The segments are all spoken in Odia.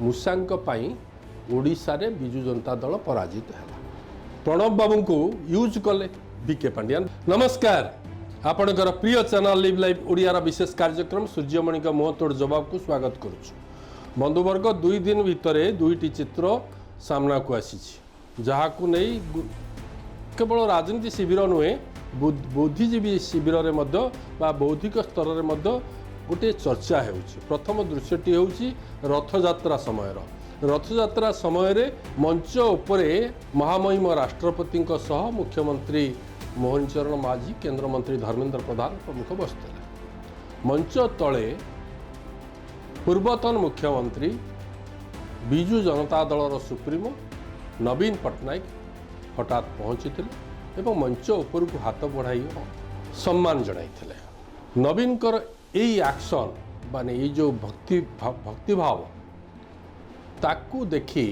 ମୂଷାଙ୍କ ପାଇଁ ଓଡ଼ିଶାରେ ବିଜୁ ଜନତା ଦଳ ପରାଜିତ ହେଲା। ପ୍ରଣବ ବାବୁଙ୍କୁ ୟୁଜ୍ କଲେ ଭିକେ ପାଣ୍ଡିଆନ। ନମସ୍କାର, ଆପଣଙ୍କର ପ୍ରିୟ ଚ୍ୟାନେଲ ଲିଭ୍ ଲାଇଭ୍ ଓଡ଼ିଆର ବିଶେଷ କାର୍ଯ୍ୟକ୍ରମ ସୂର୍ଯ୍ୟମଣିଙ୍କ ମୁହଁ ତୋଡ଼ ଜବାବକୁ ସ୍ୱାଗତ କରୁଛୁ। ବନ୍ଧୁବର୍ଗ, 2 ଦିନ ଭିତରେ ଦୁଇଟି ଚିତ୍ର ସାମ୍ନାକୁ ଆସିଛି, ଯାହାକୁ ନେଇ କେବଳ ରାଜନୀତି ଶିବିର ନୁହେଁ, ବୁଦ୍ଧିଜୀବୀ ଶିବିରରେ ମଧ୍ୟ ବା ବୌଦ୍ଧିକ ସ୍ତରରେ ମଧ୍ୟ ଗୋଟିଏ ଚର୍ଚ୍ଚା ହେଉଛି। ପ୍ରଥମ ଦୃଶ୍ୟଟି ହେଉଛି ରଥଯାତ୍ରା ସମୟର। ରଥଯାତ୍ରା ସମୟରେ ମଞ୍ଚ ଉପରେ ମହାମହିମ ରାଷ୍ଟ୍ରପତିଙ୍କ ସହ ମୁଖ୍ୟମନ୍ତ୍ରୀ ମୋହନ ଚରଣ ମାଝୀ, କେନ୍ଦ୍ରମନ୍ତ୍ରୀ ଧର୍ମେନ୍ଦ୍ର ପ୍ରଧାନ ପ୍ରମୁଖ ବସିଥିଲେ। ମଞ୍ଚ ତଳେ ପୂର୍ବତନ ମୁଖ୍ୟମନ୍ତ୍ରୀ, ବିଜୁ ଜନତା ଦଳର ସୁପ୍ରିମୋ ନବୀନ ପଟ୍ଟନାୟକ ହଠାତ୍ ପହଞ୍ଚିଥିଲେ ଏବଂ ମଞ୍ଚ ଉପରକୁ ହାତ ବଢ଼ାଇ ସମ୍ମାନ ଜଣାଇଥିଲେ। ନବୀନଙ୍କର ଏଇ ଆକ୍ସନ୍, ମାନେ ଏଇ ଯେଉଁ ଭକ୍ତିଭାବ, ତାକୁ ଦେଖି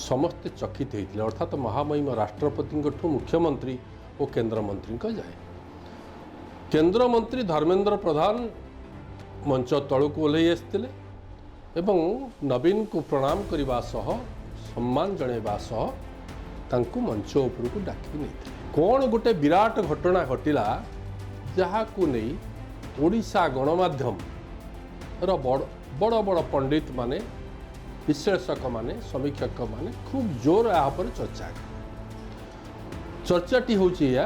ସମସ୍ତେ ଚକିତ ହେଇଥିଲେ, ଅର୍ଥାତ୍ ମହାମହିମ ରାଷ୍ଟ୍ରପତିଙ୍କଠୁ ମୁଖ୍ୟମନ୍ତ୍ରୀ ଓ କେନ୍ଦ୍ରମନ୍ତ୍ରୀଙ୍କ ଯାଏ। କେନ୍ଦ୍ରମନ୍ତ୍ରୀ ଧର୍ମେନ୍ଦ୍ର ପ୍ରଧାନ ମଞ୍ଚ ତଳକୁ ଓହ୍ଲାଇ ଆସିଥିଲେ ଏବଂ ନବୀନଙ୍କୁ ପ୍ରଣାମ କରିବା ସହ, ସମ୍ମାନ ଜଣାଇବା ସହ ତାଙ୍କୁ ମଞ୍ଚ ଉପରକୁ ଡାକି ନେଇଥିଲେ। କ'ଣ ଗୋଟେ ବିରାଟ ଘଟଣା ଘଟିଲା, ଯାହାକୁ ନେଇ ଓଡ଼ିଶା ଗଣମାଧ୍ୟମର ବଡ଼ ବଡ଼ ବଡ଼ ପଣ୍ଡିତମାନେ, ବିଶ୍ଳେଷକମାନେ, ସମୀକ୍ଷକମାନେ ଖୁବ୍ ଜୋର ଏହା ଉପରେ ଚର୍ଚ୍ଚା କଲେ। ଚର୍ଚ୍ଚାଟି ହେଉଛି ଏଇଆ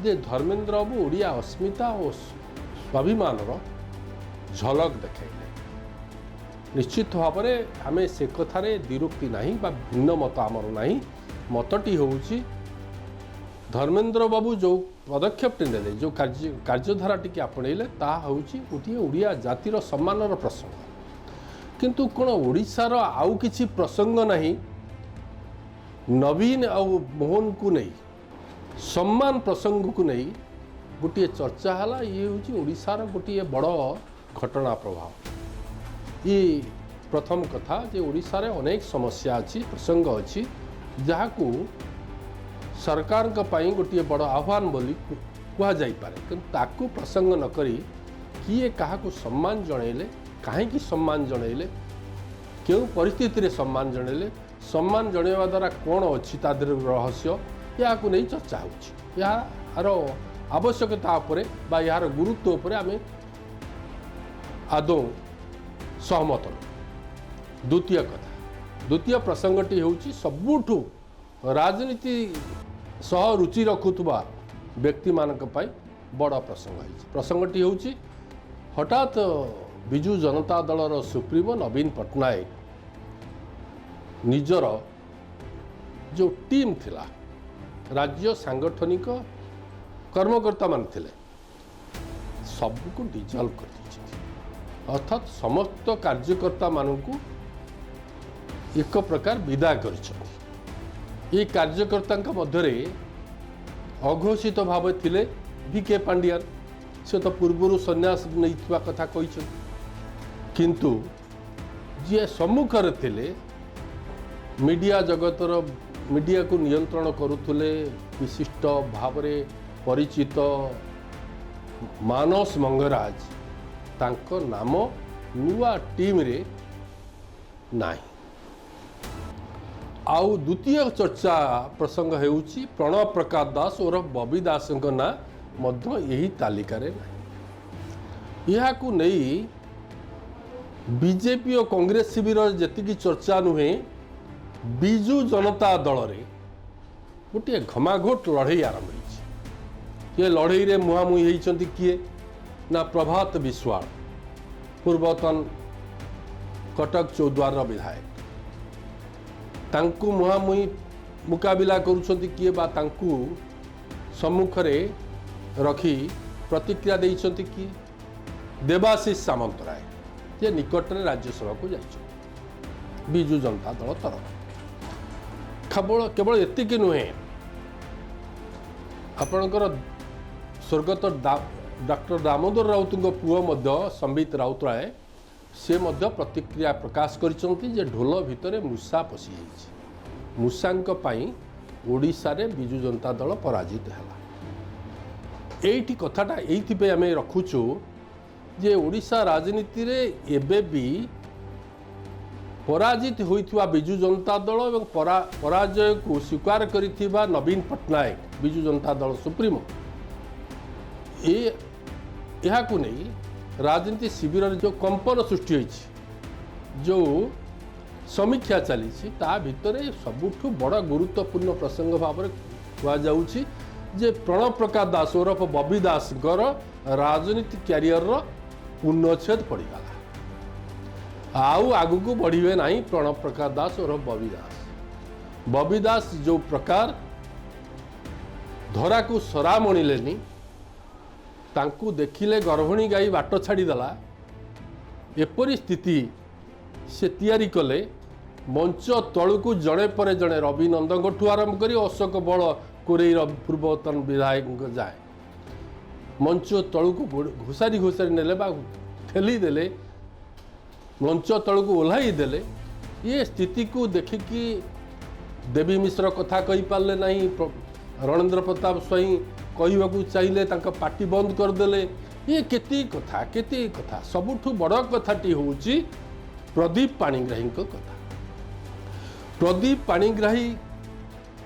ଯେ ଧର୍ମେନ୍ଦ୍ର ବାବୁ ଓଡ଼ିଆ ଅସ୍ମିତା ଓ ସ୍ୱାଭିମାନର ଝଲକ ଦେଖାଇଲେ। ନିଶ୍ଚିତ ଭାବରେ ଆମେ ସେ କଥାରେ ଦ୍ୱିରୁକ୍ତି ନାହିଁ ବା ଭିନ୍ନ ମତ ଆମର ନାହିଁ। ମତଟି ହେଉଛି, ଧର୍ମେନ୍ଦ୍ର ବାବୁ ଯେଉଁ ପଦକ୍ଷେପଟି ନେଲେ, ଯେଉଁ କାର୍ଯ୍ୟଧାରାଟିକି ଆପଣେଇଲେ, ତାହା ହେଉଛି ଗୋଟିଏ ଓଡ଼ିଆ ଜାତିର ସମ୍ମାନର ପ୍ରସଙ୍ଗ। କିନ୍ତୁ କ'ଣ ଓଡ଼ିଶାର ଆଉ କିଛି ପ୍ରସଙ୍ଗ ନାହିଁ? ନବୀନ ଆଉ ମୋହନକୁ ନେଇ ସମ୍ମାନ ପ୍ରସଙ୍ଗକୁ ନେଇ ଗୋଟିଏ ଚର୍ଚ୍ଚା ହେଲା। ଇଏ ହେଉଛି ଓଡ଼ିଶାର ଗୋଟିଏ ବଡ଼ ଘଟଣା ପ୍ରବାହ। ଇଏ ପ୍ରଥମ କଥା ଯେ ଓଡ଼ିଶାରେ ଅନେକ ସମସ୍ୟା ଅଛି, ପ୍ରସଙ୍ଗ ଅଛି, ଯାହାକୁ ସରକାରଙ୍କ ପାଇଁ ଗୋଟିଏ ବଡ଼ ଆହ୍ୱାନ ବୋଲି କୁହାଯାଇପାରେ। କିନ୍ତୁ ତାକୁ ପ୍ରସଙ୍ଗ ନ କରି କିଏ କାହାକୁ ସମ୍ମାନ ଜଣାଇଲେ, କାହିଁକି ସମ୍ମାନ ଜଣାଇଲେ, କେଉଁ ପରିସ୍ଥିତିରେ ସମ୍ମାନ ଜଣାଇଲେ, ସମ୍ମାନ ଜଣାଇବା ଦ୍ୱାରା କ'ଣ ଅଛି ତା ଦେହରେ ରହସ୍ୟ, ଏହାକୁ ନେଇ ଚର୍ଚ୍ଚା ହେଉଛି। ଏହାର ଆବଶ୍ୟକତା ଉପରେ ବା ଏହାର ଗୁରୁତ୍ୱ ଉପରେ ଆମେ ଆଦୌ ସହମତ ନୁହଁ। ଦ୍ୱିତୀୟ କଥା, ଦ୍ୱିତୀୟ ପ୍ରସଙ୍ଗଟି ହେଉଛି ସବୁଠୁ ରାଜନୀତି ସହ ରୁଚି ରଖୁଥିବା ବ୍ୟକ୍ତିମାନଙ୍କ ପାଇଁ ବଡ଼ ପ୍ରସଙ୍ଗ ହେଇଛି। ପ୍ରସଙ୍ଗଟି ହେଉଛି, ହଠାତ୍ ବିଜୁ ଜନତା ଦଳର ସୁପ୍ରିମୋ ନବୀନ ପଟ୍ଟନାୟକ ନିଜର ଯେଉଁ ଟିମ୍ ଥିଲା, ରାଜ୍ୟ ସାଙ୍ଗଠନିକ କର୍ମକର୍ତ୍ତାମାନେ ଥିଲେ, ସବୁକୁ ଡିଜଲ୍ଭ କରିଦେଇଛନ୍ତି। ଅର୍ଥାତ୍ ସମସ୍ତ କାର୍ଯ୍ୟକର୍ତ୍ତାମାନଙ୍କୁ ଏକ ପ୍ରକାର ବିଦା କରିଛନ୍ତି। ଏହି କାର୍ଯ୍ୟକର୍ତ୍ତାଙ୍କ ମଧ୍ୟରେ ଅଘୋଷିତ ଭାବେ ଥିଲେ ଭି କେ ପାଣ୍ଡିଆନ। ସେ ତ ପୂର୍ବରୁ ସନ୍ନ୍ୟାସ ନେଇଥିବା କଥା କହିଛନ୍ତି। କିନ୍ତୁ ଯିଏ ସମ୍ମୁଖରେ ଥିଲେ, ମିଡ଼ିଆ ଜଗତର ମିଡ଼ିଆକୁ ନିୟନ୍ତ୍ରଣ କରୁଥିଲେ, ବିଶିଷ୍ଟ ଭାବରେ ପରିଚିତ ମାନସ ମଙ୍ଗରାଜ, ତାଙ୍କ ନାମ ନୂଆ ଟିମ୍ରେ ନାହିଁ। ଆଉ ଦ୍ୱିତୀୟ ଚର୍ଚ୍ଚା ପ୍ରସଙ୍ଗ ହେଉଛି, ପ୍ରଣବ ପ୍ରକାଶ ଦାସ ଓରଫ ବବି ଦାସଙ୍କ ନାଁ ମଧ୍ୟ ଏହି ତାଲିକାରେ ନାହିଁ। ଏହାକୁ ନେଇ ବିଜେପି ଓ କଂଗ୍ରେସ ଶିବିରରେ ଯେତିକି ଚର୍ଚ୍ଚା ନୁହେଁ, ବିଜୁ ଜନତା ଦଳରେ ଗୋଟିଏ ଘମାଘୋଟ ଲଢ଼େଇ ଆରମ୍ଭ ହେଇଛି। ଏ ଲଢ଼େଇରେ ମୁହାଁମୁହିଁ ହେଇଛନ୍ତି କିଏ ନା ପ୍ରଭାତ ବିଶ୍ୱାଳ, ପୂର୍ବତନ କଟକ ଚୌଦ୍ୱାରର ବିଧାୟକ। ତାଙ୍କୁ ମୁହାଁମୁହିଁ ମୁକାବିଲା କରୁଛନ୍ତି କିଏ ବା ତାଙ୍କୁ ସମ୍ମୁଖରେ ରଖି ପ୍ରତିକ୍ରିୟା ଦେଇଛନ୍ତି କିଏ? ଦେବାଶିଷ ସାମନ୍ତରାୟ, ଯିଏ ନିକଟରେ ରାଜ୍ୟସଭାକୁ ଯାଇଛନ୍ତି ବିଜୁ ଜନତା ଦଳ ତରଫ। କେବଳ କେବଳ ଏତିକି ନୁହେଁ, ଆପଣଙ୍କର ସ୍ୱର୍ଗତ ଡକ୍ଟର ଦାମୋଦର ରାଉତଙ୍କ ପୁଅ ମଧ୍ୟ ସମ୍ବିତ ରାଉତରାୟ, ସେ ମଧ୍ୟ ପ୍ରତିକ୍ରିୟା ପ୍ରକାଶ କରିଛନ୍ତି ଯେ ଢୋଲ ଭିତରେ ମୂଷା ପଶିଯାଇଛି, ମୂଷାଙ୍କ ପାଇଁ ଓଡ଼ିଶାରେ ବିଜୁ ଜନତା ଦଳ ପରାଜିତ ହେଲା। ଏଇଠି କଥାଟା ଏଇଥିପାଇଁ ଆମେ ରଖୁଛୁ ଯେ ଓଡ଼ିଶା ରାଜନୀତିରେ ଏବେ ବି ପରାଜିତ ହୋଇଥିବା ବିଜୁ ଜନତା ଦଳ ଏବଂ ପରାଜୟକୁ ସ୍ୱୀକାର କରିଥିବା ନବୀନ ପଟ୍ଟନାୟକ, ବିଜୁ ଜନତା ଦଳ ସୁପ୍ରିମୋ, ଏହାକୁ ନେଇ ରାଜନୀତି ଶିବିରରେ ଯେଉଁ କମ୍ପନ ସୃଷ୍ଟି ହୋଇଛି, ଯେଉଁ ସମୀକ୍ଷା ଚାଲିଛି, ତା ଭିତରେ ସବୁଠୁ ବଡ଼ ଗୁରୁତ୍ୱପୂର୍ଣ୍ଣ ପ୍ରସଙ୍ଗ ଭାବରେ କୁହାଯାଉଛି ଯେ ପ୍ରଣବ ପ୍ରକାଶ ଦାସ ଓରଫ ବବି ଦାସଙ୍କର ରାଜନୀତି କ୍ୟାରିୟରର ପୂର୍ଣ୍ଣଚ୍ଛେଦ ପଡ଼ିଗଲା। ଆଉ ଆଗକୁ ବଢ଼ିବେ ନାହିଁ ପ୍ରଣବ ପ୍ରକାଶ ଦାସ ଓରଫ ବବି ଦାସ। ବବି ଦାସ ଯେଉଁ ପ୍ରକାର ଧରାକୁ ସରା ମଣିଲେନି, ତାଙ୍କୁ ଦେଖିଲେ ଗର୍ଭିଣୀ ଗାଈ ବାଟ ଛାଡ଼ିଦେଲା, ଏପରି ସ୍ଥିତି ସେ ତିଆରି କଲେ। ମଞ୍ଚ ତଳକୁ ଜଣେ ପରେ ଜଣେ, ରବି ନନ୍ଦଙ୍କଠୁ ଆରମ୍ଭ କରି ଅଶୋକ ବଳ କୋରେଇର ପୂର୍ବତନ ବିଧାୟକଙ୍କ ଯାଏ, ମଞ୍ଚ ତଳକୁ ଘୋଷାରି ଘୋଷାରି ନେଲେ ବା ଠେଲି ଦେଲେ, ମଞ୍ଚ ତଳକୁ ଓହ୍ଲାଇ ଦେଲେ। ଏ ସ୍ଥିତିକୁ ଦେଖିକି ଦେବୀ ମିଶ୍ର କଥା କହିପାରିଲେ ନାହିଁ, ରଣେନ୍ଦ୍ର ପ୍ରତାପ ସ୍ୱାଇଁ କହିବାକୁ ଚାହିଁଲେ ତାଙ୍କ ପାଟି ବନ୍ଦ କରିଦେଲେ। ଇଏ କେତେ କଥା, କେତେ କଥା। ସବୁଠୁ ବଡ଼ କଥାଟି ହେଉଛି ପ୍ରଦୀପ ପାଣିଗ୍ରାହୀଙ୍କ କଥା। ପ୍ରଦୀପ ପାଣିଗ୍ରାହୀ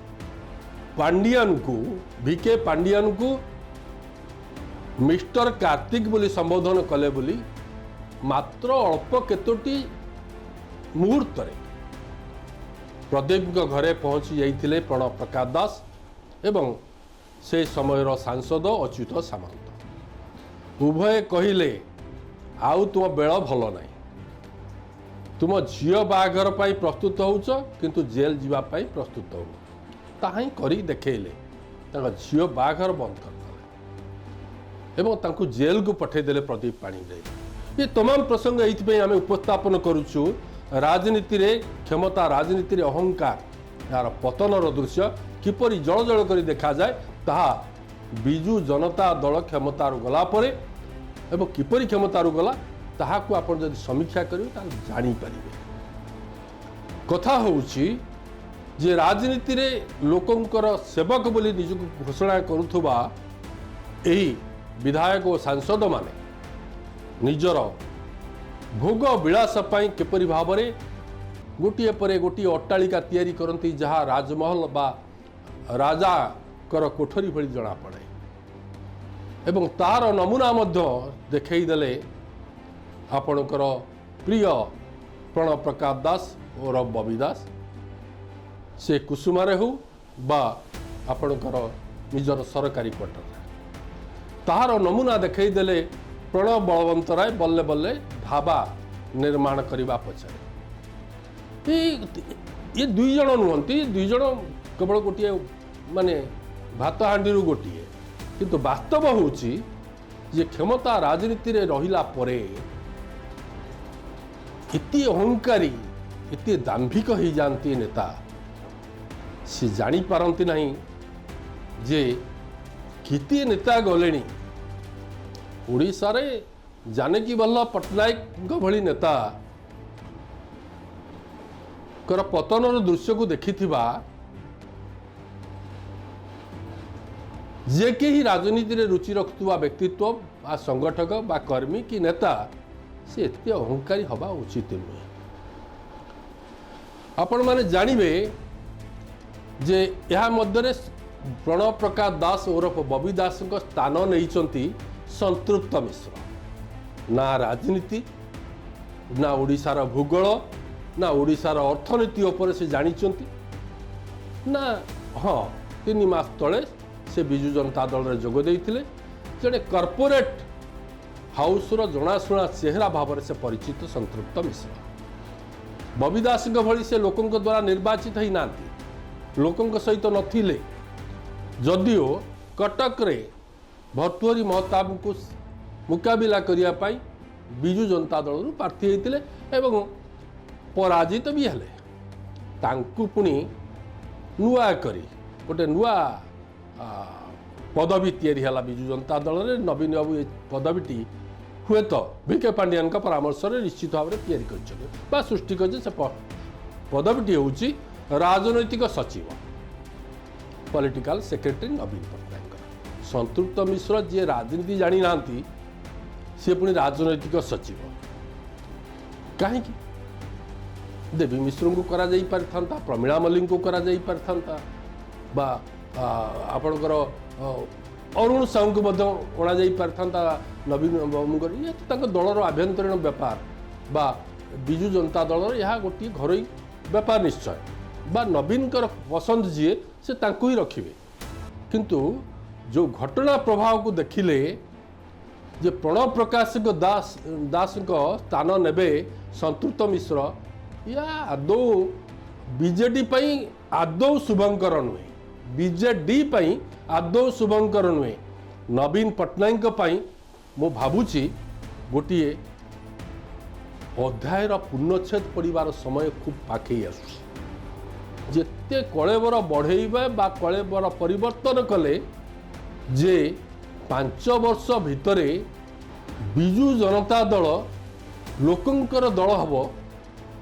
ପାଣ୍ଡିଆନକୁ, ଭିକେ ପାଣ୍ଡିଆନକୁ ମିଷ୍ଟର କାର୍ତ୍ତିକ ବୋଲି ସମ୍ବୋଧନ କଲେ ବୋଲି ମାତ୍ର ଅଳ୍ପ କେତୋଟି ମୁହୂର୍ତ୍ତରେ ପ୍ରଦୀପଙ୍କ ଘରେ ପହଞ୍ଚି ଯାଇଥିଲେ ପ୍ରଣବ ପ୍ରକାଶ ଦାସ ଏବଂ ସେ ସମୟର ସାଂସଦ ଅଚ୍ୟୁତ ସାମନ୍ତ। ଉଭୟେ କହିଲେ, ଆଉ ତୁମ ବେଳ ଭଲ ନାହିଁ, ତୁମ ଝିଅ ବାହାଘର ପାଇଁ ପ୍ରସ୍ତୁତ ହେଉଛ, କିନ୍ତୁ ଜେଲ୍ ଯିବା ପାଇଁ ପ୍ରସ୍ତୁତ ହେଉନ। ତାହା ହିଁ କରି ଦେଖେଇଲେ। ତାଙ୍କ ଝିଅ ବାହାଘର ବନ୍ଦ କରିଦେଲେ ଏବଂ ତାଙ୍କୁ ଜେଲ୍କୁ ପଠାଇଦେଲେ ପ୍ରଦୀପ ପାଣିଗ୍ରାହୀ। ଏ ତମାମ ପ୍ରସଙ୍ଗ ଏଇଥିପାଇଁ ଆମେ ଉପସ୍ଥାପନ କରୁଛୁ, ରାଜନୀତିରେ କ୍ଷମତା, ରାଜନୀତିରେ ଅହଙ୍କାର, ଏହାର ପତନର ଦୃଶ୍ୟ କିପରି ଜଳ ଜଳ କରି ଦେଖାଯାଏ, ତାହା ବିଜୁ ଜନତା ଦଳ କ୍ଷମତାରୁ ଗଲା ପରେ ଏବଂ କିପରି କ୍ଷମତାରୁ ଗଲା, ତାହାକୁ ଆପଣ ଯଦି ସମୀକ୍ଷା କରିବେ ତାହେଲେ ଜାଣିପାରିବେ। କଥା ହେଉଛି ଯେ ରାଜନୀତିରେ ଲୋକଙ୍କର ସେବକ ବୋଲି ନିଜକୁ ଘୋଷଣା କରୁଥିବା ଏହି ବିଧାୟକ ଓ ସାଂସଦମାନେ ନିଜର ଭୋଗ ବିଳାସ ପାଇଁ କିପରି ଭାବରେ ଗୋଟିଏ ପରେ ଗୋଟିଏ ଅଟ୍ଟାଳିକା ତିଆରି କରନ୍ତି, ଯାହା ରାଜମହଲ ବା ରାଜାଙ୍କର କୋଠରୀ ଭଳି ଜଣାପଡ଼େ, ଏବଂ ତାହାର ନମୁନା ମଧ୍ୟ ଦେଖାଇଦେଲେ ଆପଣଙ୍କର ପ୍ରିୟ ପ୍ରଣବ ପ୍ରକାଶ ଦାସ ଓ ବବି ଦାସ। ସେ କୁସୁମାରେ ହେଉ ବା ଆପଣଙ୍କର ନିଜର ସରକାରୀ କ୍ୱାର୍ଟରରେ, ତାହାର ନମୁନା ଦେଖାଇଦେଲେ ପ୍ରଣବ ବଳବନ୍ତ ରାୟ ବଲ୍ଲେ ବଲ୍ଲେ ଢାବା ନିର୍ମାଣ କରିବା ପଛରେ। ଏ ଦୁଇ ଜଣ ନୁହନ୍ତି, ଦୁଇ ଜଣ କେବଳ ଗୋଟିଏ ମାନେ ଭାତ ହାଣ୍ଡିରୁ ଗୋଟିଏ। କିନ୍ତୁ ବାସ୍ତବ ହେଉଛି ଯେ କ୍ଷମତା ରାଜନୀତିରେ ରହିଲା ପରେ ଏତେ ଅହଙ୍କାରୀ, ଏତେ ଦାମ୍ଭିକ ହେଇଯାଆନ୍ତି ନେତା, ସେ ଜାଣିପାରନ୍ତି ନାହିଁ ଯେ କେତେ ନେତା ଗଲେଣି। ଓଡ଼ିଶାରେ ଜାନକୀ ବଲ୍ଲଭ ପଟ୍ଟନାୟକଙ୍କ ଭଳି ନେତାଙ୍କର ପତନର ଦୃଶ୍ୟକୁ ଦେଖିଥିବା ଯେ କେହି ରାଜନୀତିରେ ରୁଚି ରଖୁଥିବା ବ୍ୟକ୍ତିତ୍ୱ ବା ସଂଗଠକ ବା କର୍ମୀ କି ନେତା, ସେ ଏତେ ଅହଙ୍କାରୀ ହେବା ଉଚିତ ନୁହେଁ। ଆପଣମାନେ ଜାଣିବେ ଯେ ଏହା ମଧ୍ୟରେ ପ୍ରଣବ ପ୍ରକାଶ ଦାସ ଓରଫ ବବି ଦାସଙ୍କ ସ୍ଥାନ ନେଇଛନ୍ତି ସଂତୃପ୍ତ ମିଶ୍ର। ନା ରାଜନୀତି, ନା ଓଡ଼ିଶାର ଭୂଗୋଳ, ନା ଓଡ଼ିଶାର ଅର୍ଥନୀତି ଉପରେ ସେ ଜାଣିଛନ୍ତି ନା। ହଁ, 3 ମାସ ତଳେ ସେ ବିଜୁ ଜନତା ଦଳରେ ଯୋଗ ଦେଇଥିଲେ। ଜଣେ କର୍ପୋରେଟ୍ ହାଉସ୍ର ଜଣାଶୁଣା ଚେହେରା ଭାବରେ ସେ ପରିଚିତ ସଂତୃପ୍ତ ମିଶ୍ର। ବବି ଦାସଙ୍କ ଭଳି ସେ ଲୋକଙ୍କ ଦ୍ୱାରା ନିର୍ବାଚିତ ହେଇନାହାନ୍ତି, ଲୋକଙ୍କ ସହିତ ନଥିଲେ। ଯଦିଓ କଟକରେ ଭର୍ତ୍ତୃହରି ମହତାବଙ୍କୁ ମୁକାବିଲା କରିବା ପାଇଁ ବିଜୁ ଜନତା ଦଳରୁ ପ୍ରାର୍ଥୀ ହେଇଥିଲେ ଏବଂ ପରାଜିତ ବି ହେଲେ। ତାଙ୍କୁ ପୁଣି ନୂଆ କରି ଗୋଟେ ନୂଆ ପଦବୀ ତିଆରି ହେଲା ବିଜୁ ଜନତା ଦଳରେ। ନବୀନ ବାବୁ ଏ ପଦବୀଟି ହୁଏତ ଭି କେ ପାଣ୍ଡିଆନଙ୍କ ପରାମର୍ଶରେ ନିଶ୍ଚିତ ଭାବରେ ତିଆରି କରିଛନ୍ତି ବା ସୃଷ୍ଟି କରିଛନ୍ତି। ସେ ପଦବୀଟି ହେଉଛି ରାଜନୈତିକ ସଚିବ, ପଲିଟିକାଲ ସେକ୍ରେଟାରୀ ନବୀନ ପଟ୍ଟନାୟକଙ୍କର। ସଂତୃପ୍ତ ମିଶ୍ର ଯିଏ ରାଜନୀତି ଜାଣିନାହାନ୍ତି, ସିଏ ପୁଣି ରାଜନୈତିକ ସଚିବ କାହିଁକି? ଦେବୀ ମିଶ୍ରଙ୍କୁ କରାଯାଇପାରିଥାନ୍ତା, ପ୍ରମିଳା ମଲ୍ଲିକଙ୍କୁ କରାଯାଇପାରିଥାନ୍ତା ବା ଆପଣଙ୍କର ଅରୁଣ ସାହୁଙ୍କୁ ମଧ୍ୟ ଅଣାଯାଇପାରିଥାନ୍ତା ନବୀନ ବାବୁଙ୍କର। ଇଏ ତ ତାଙ୍କ ଦଳର ଆଭ୍ୟନ୍ତରୀଣ ବ୍ୟାପାର ବା ବିଜୁ ଜନତା ଦଳର ଏହା ଗୋଟିଏ ଘରୋଇ ବ୍ୟାପାର ନିଶ୍ଚୟ, ବା ନବୀନଙ୍କର ପସନ୍ଦ ଯିଏ ସେ ତାଙ୍କୁ ହିଁ ରଖିବେ। କିନ୍ତୁ ଯେଉଁ ଘଟଣା ପ୍ରଭାବକୁ ଦେଖିଲେ ଯେ ପ୍ରଣବ ପ୍ରକାଶଙ୍କ ଦାସଙ୍କ ସ୍ଥାନ ନେବେ ସନ୍ତୃପ୍ତ ମିଶ୍ର, ୟା ଆଦୌ ବିଜେଡି ପାଇଁ ଆଦୌ ଶୁଭଙ୍କର ନୁହେଁ, ବିଜେଡି ପାଇଁ ଆଦୌ ଶୁଭଙ୍କର ନୁହେଁ। ନବୀନ ପଟ୍ଟନାୟକଙ୍କ ପାଇଁ ମୁଁ ଭାବୁଛି ଗୋଟିଏ ଅଧ୍ୟାୟର ପୂର୍ଣ୍ଣଚ୍ଛେଦ ପଡ଼ିବାର ସମୟ ଖୁବ୍ ପାଖେଇ ଆସୁଛି। ଯେତେ କଳେବର ବଢ଼େଇବା ବା କଳେବର ପରିବର୍ତ୍ତନ କଲେ ଯେ 5 ବର୍ଷ ଭିତରେ ବିଜୁ ଜନତା ଦଳ ଲୋକଙ୍କର ଦଳ ହେବ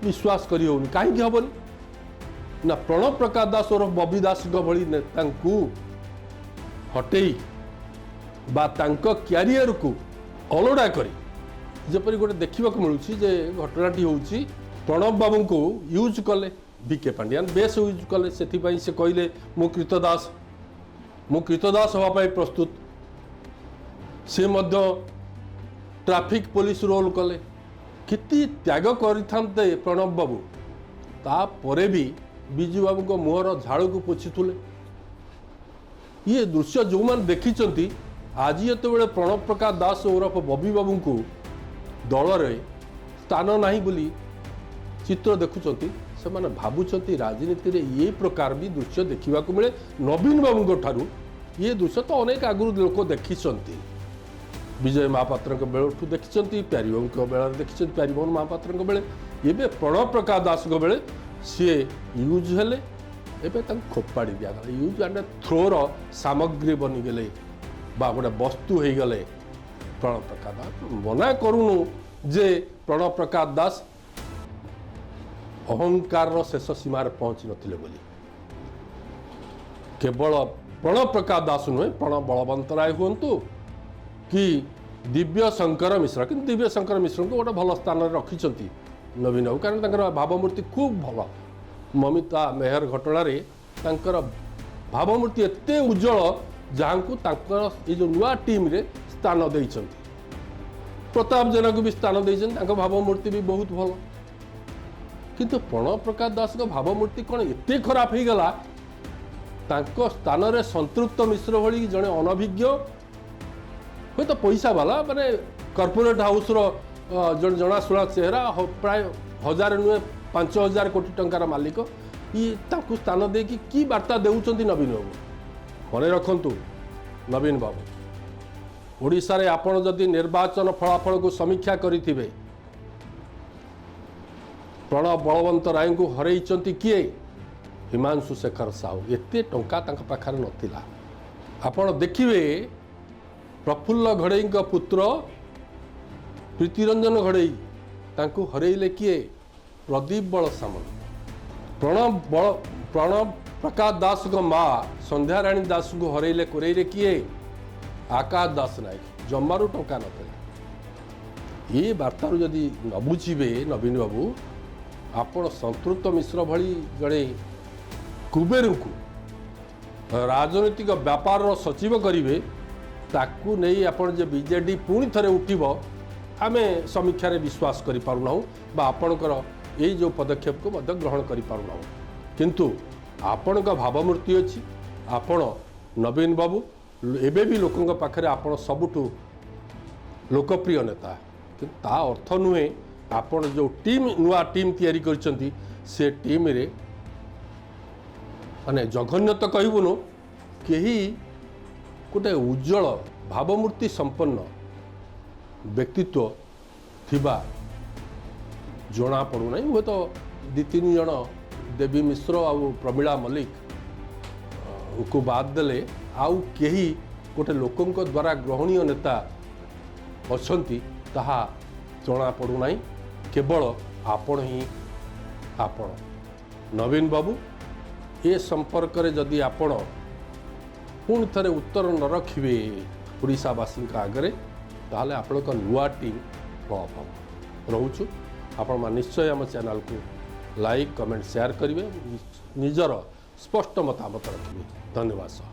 ବିଶ୍ୱାସ କରି ହେଉନି। କାହିଁକି ହେବନି ନା, ପ୍ରଣବ ପ୍ରକାଶ ଦାସ ଓରଫ ବବି ଦାସଙ୍କ ଭଳି ନେତାଙ୍କୁ ହଟେଇ ବା ତାଙ୍କ କ୍ୟାରିୟରକୁ ଅଲୋଡ଼ା କରି ଯେପରି ଗୋଟେ ଦେଖିବାକୁ ମିଳୁଛି ଯେ ଘଟଣାଟି ହେଉଛି ପ୍ରଣବ ବାବୁଙ୍କୁ ୟୁଜ୍ କଲେ ଭି କେ ପାଣ୍ଡିଆନ, ବେଶ ୟୁଜ୍ କଲେ। ସେଥିପାଇଁ ସେ କହିଲେ ମୁଁ କ୍ରୀତଦାସ, ମୁଁ କ୍ରୀତଦାସ ହେବା ପାଇଁ ପ୍ରସ୍ତୁତ। ସେ ମଧ୍ୟ ଟ୍ରାଫିକ୍ ପୋଲିସ ରୋଲ୍ କଲେ। କେତେ ତ୍ୟାଗ କରିଥାନ୍ତେ ପ୍ରଣବ ବାବୁ, ତାପରେ ବି ବିଜୁ ବାବୁଙ୍କ ମୁହଁର ଝାଳକୁ ପୋଛୁଥିଲେ। ଇଏ ଦୃଶ୍ୟ ଯେଉଁମାନେ ଦେଖିଛନ୍ତି, ଆଜି ଯେତେବେଳେ ପ୍ରଣବ ପ୍ରକାଶ ଦାସ ଓରଫ ବବି ବାବୁଙ୍କୁ ଦଳରେ ସ୍ଥାନ ନାହିଁ ବୋଲି ଚିତ୍ର ଦେଖୁଛନ୍ତି, ସେମାନେ ଭାବୁଛନ୍ତି ରାଜନୀତିରେ ଏ ପ୍ରକାର ବି ଦୃଶ୍ୟ ଦେଖିବାକୁ ମିଳେ। ନବୀନ ବାବୁଙ୍କ ଠାରୁ ଇଏ ଦୃଶ୍ୟ ତ ଅନେକ ଆଗରୁ ଲୋକ ଦେଖିଛନ୍ତି, ବିଜୟ ମହାପାତ୍ରଙ୍କ ବେଳଠୁ ଦେଖିଛନ୍ତି, ପ୍ୟାରୀବାବୁଙ୍କ ବେଳରେ ଦେଖିଛନ୍ତି, ପ୍ୟାରୀମୋହନ ମହାପାତ୍ରଙ୍କ ବେଳେ, ଏବେ ପ୍ରଣବ ପ୍ରକାଶ ଦାସଙ୍କ ବେଳେ ସିଏ ୟୁଜ୍ ହେଲେ, ଏବେ ତାଙ୍କୁ ଖୋପାଡ଼ି ଦିଆଗଲା। ୟୁଜ୍ ଆଣ୍ଡ ଥ୍ରୋର ସାମଗ୍ରୀ ବନିଗଲେ ବା ଗୋଟେ ବସ୍ତୁ ହେଇଗଲେ ପ୍ରଣବ ପ୍ରକାଶ ଦାସ। ମନା କରୁନୁ ଯେ ପ୍ରଣବ ପ୍ରକାଶ ଦାସ ଅହଙ୍କାରର ଶେଷ ସୀମାରେ ପହଞ୍ଚି ନଥିଲେ ବୋଲି। କେବଳ ପ୍ରଣବ ପ୍ରକାଶ ଦାସ ନୁହେଁ, ପ୍ରଣବ ବଳବନ୍ତ ରାୟ ହୁଅନ୍ତୁ କି ଦିବ୍ୟ ଶଙ୍କର ମିଶ୍ର, କିନ୍ତୁ ଦିବ୍ୟ ଶଙ୍କର ମିଶ୍ରଙ୍କୁ ଗୋଟେ ଭଲ ସ୍ଥାନରେ ରଖିଛନ୍ତି ନବୀନ ବାବୁ, କାରଣ ତାଙ୍କର ଭାବମୂର୍ତ୍ତି ଖୁବ୍ ଭଲ। ମମିତା ମେହର ଘଟଣାରେ ତାଙ୍କର ଭାବମୂର୍ତ୍ତି ଏତେ ଉଜ୍ଜଳ, ଯାହାଙ୍କୁ ତାଙ୍କର ଏଇ ଯେଉଁ ନୂଆ ଟିମ୍ରେ ସ୍ଥାନ ଦେଇଛନ୍ତି। ପ୍ରତାପ ଜେନାକୁ ବି ସ୍ଥାନ ଦେଇଛନ୍ତି, ତାଙ୍କ ଭାବମୂର୍ତ୍ତି ବି ବହୁତ ଭଲ। କିନ୍ତୁ ପ୍ରଣବ ପ୍ରକାଶ ଦାସଙ୍କ ଭାବମୂର୍ତ୍ତି କ'ଣ ଏତେ ଖରାପ ହେଇଗଲା? ତାଙ୍କ ସ୍ଥାନରେ ସନ୍ତୃପ୍ତ ମିଶ୍ର ଭଳି ଜଣେ ଅନଭିଜ୍ଞ, ହୁଏତ ପଇସାବାଲା, ମାନେ କର୍ପୋରେଟ୍ ହାଉସ୍ର ଜଣେ ଜଣାଶୁଣା ଚେହେରା, ପ୍ରାୟ 1000 ନୁହେଁ 5000 କୋଟି ଟଙ୍କାର ମାଲିକ, ଇଏ ତାଙ୍କୁ ସ୍ଥାନ ଦେଇକି କି ବାର୍ତ୍ତା ଦେଉଛନ୍ତି ନବୀନ ବାବୁ? ମନେ ରଖନ୍ତୁ ନବୀନ ବାବୁ, ଓଡ଼ିଶାରେ ଆପଣ ଯଦି ନିର୍ବାଚନ ଫଳାଫଳକୁ ସମୀକ୍ଷା କରିଥିବେ, ପ୍ରଣବ ବଳବନ୍ତ ରାୟଙ୍କୁ ହରେଇଛନ୍ତି କିଏ? ହିମାଂଶୁ ଶେଖର ସାହୁ। ଏତେ ଟଙ୍କା ତାଙ୍କ ପାଖରେ ନଥିଲା। ଆପଣ ଦେଖିବେ ପ୍ରଫୁଲ୍ଲ ଘଡ଼େଇଙ୍କ ପୁତ୍ର ପ୍ରୀତିରଞ୍ଜନ ଘଡ଼େଇ, ତାଙ୍କୁ ହରେଇଲେ କିଏ? ପ୍ରଦୀପ ବଳ ସାମନ୍ତ। ପ୍ରଣବ ପ୍ରକାଶ ଦାସଙ୍କ ମା ସନ୍ଧ୍ୟାରାଣୀ ଦାସଙ୍କୁ ହରେଇଲେ କୋରେଇରେ କିଏ? ଆକାଶ ଦାସ ନାୟକ। ଜମାରୁ ଟଙ୍କା ନଥିଲା। ଏ ବାର୍ତ୍ତାରୁ ଯଦି ନ ବୁଝିବେ ନବୀନ ବାବୁ, ଆପଣ ସନ୍ତୃପ୍ତ ମିଶ୍ର ଭଳି ଜଣେ କୁବେରଙ୍କୁ ରାଜନୈତିକ ବ୍ୟାପାରର ସଚିବ କରିବେ, ତାକୁ ନେଇ ଆପଣ ଯେ ବିଜେଡି ପୁଣି ଥରେ ଉଠିବ, ଆମେ ସମୀକ୍ଷାରେ ବିଶ୍ୱାସ କରିପାରୁନାହୁଁ ବା ଆପଣଙ୍କର ଏଇ ଯେଉଁ ପଦକ୍ଷେପକୁ ମଧ୍ୟ ଗ୍ରହଣ କରିପାରୁନାହୁଁ। କିନ୍ତୁ ଆପଣଙ୍କ ଭାବମୂର୍ତ୍ତି ଅଛି, ଆପଣ ନବୀନ ବାବୁ ଏବେ ବି ଲୋକଙ୍କ ପାଖରେ ଆପଣ ସବୁଠୁ ଲୋକପ୍ରିୟ ନେତା। କିନ୍ତୁ ତା ଅର୍ଥ ନୁହେଁ ଆପଣ ଯେଉଁ ଟିମ୍, ନୂଆ ଟିମ୍ ତିଆରି କରିଛନ୍ତି, ସେ ଟିମ୍ରେ ମାନେ ଜଘନ୍ୟ ତ କହିବୁନୁ, କେହି ଗୋଟେ ଉଜ୍ଜଳ ଭାବମୂର୍ତ୍ତି ସମ୍ପନ୍ନ ବ୍ୟକ୍ତିତ୍ୱ ଥିବା ଜଣାପଡ଼ୁନାହିଁ। ହୁଏତ 2-3 ଜଣ ଦେବୀ ମିଶ୍ର ଆଉ ପ୍ରମିଳା ମଲ୍ଲିକଙ୍କୁ ବାଦ ଦେଲେ ଆଉ କେହି ଗୋଟେ ଲୋକଙ୍କ ଦ୍ୱାରା ଗ୍ରହଣୀୟ ନେତା ଅଛନ୍ତି ତାହା ଜଣାପଡ଼ୁନାହିଁ। କେବଳ ଆପଣ ହିଁ ଆପଣ ନବୀନ ବାବୁ। ଏ ସମ୍ପର୍କରେ ଯଦି ଆପଣ ପୁଣି ଥରେ ଉତ୍ତର ନ ରଖିବେ ଓଡ଼ିଶାବାସୀଙ୍କ ଆଗରେ, ତାହେଲେ ଆପଣଙ୍କ ନୂଆ ଟିମ୍ ଫ୍ଲପ୍ ହେବ। ରହୁଛୁ, ଆପଣମାନେ ନିଶ୍ଚୟ ଆମ ଚ୍ୟାନେଲକୁ ଲାଇକ୍, କମେଣ୍ଟ, ସେୟାର କରିବେ, ନିଜର ସ୍ପଷ୍ଟ ମତାମତ ରଖିବେ। ଧନ୍ୟବାଦ ସହ।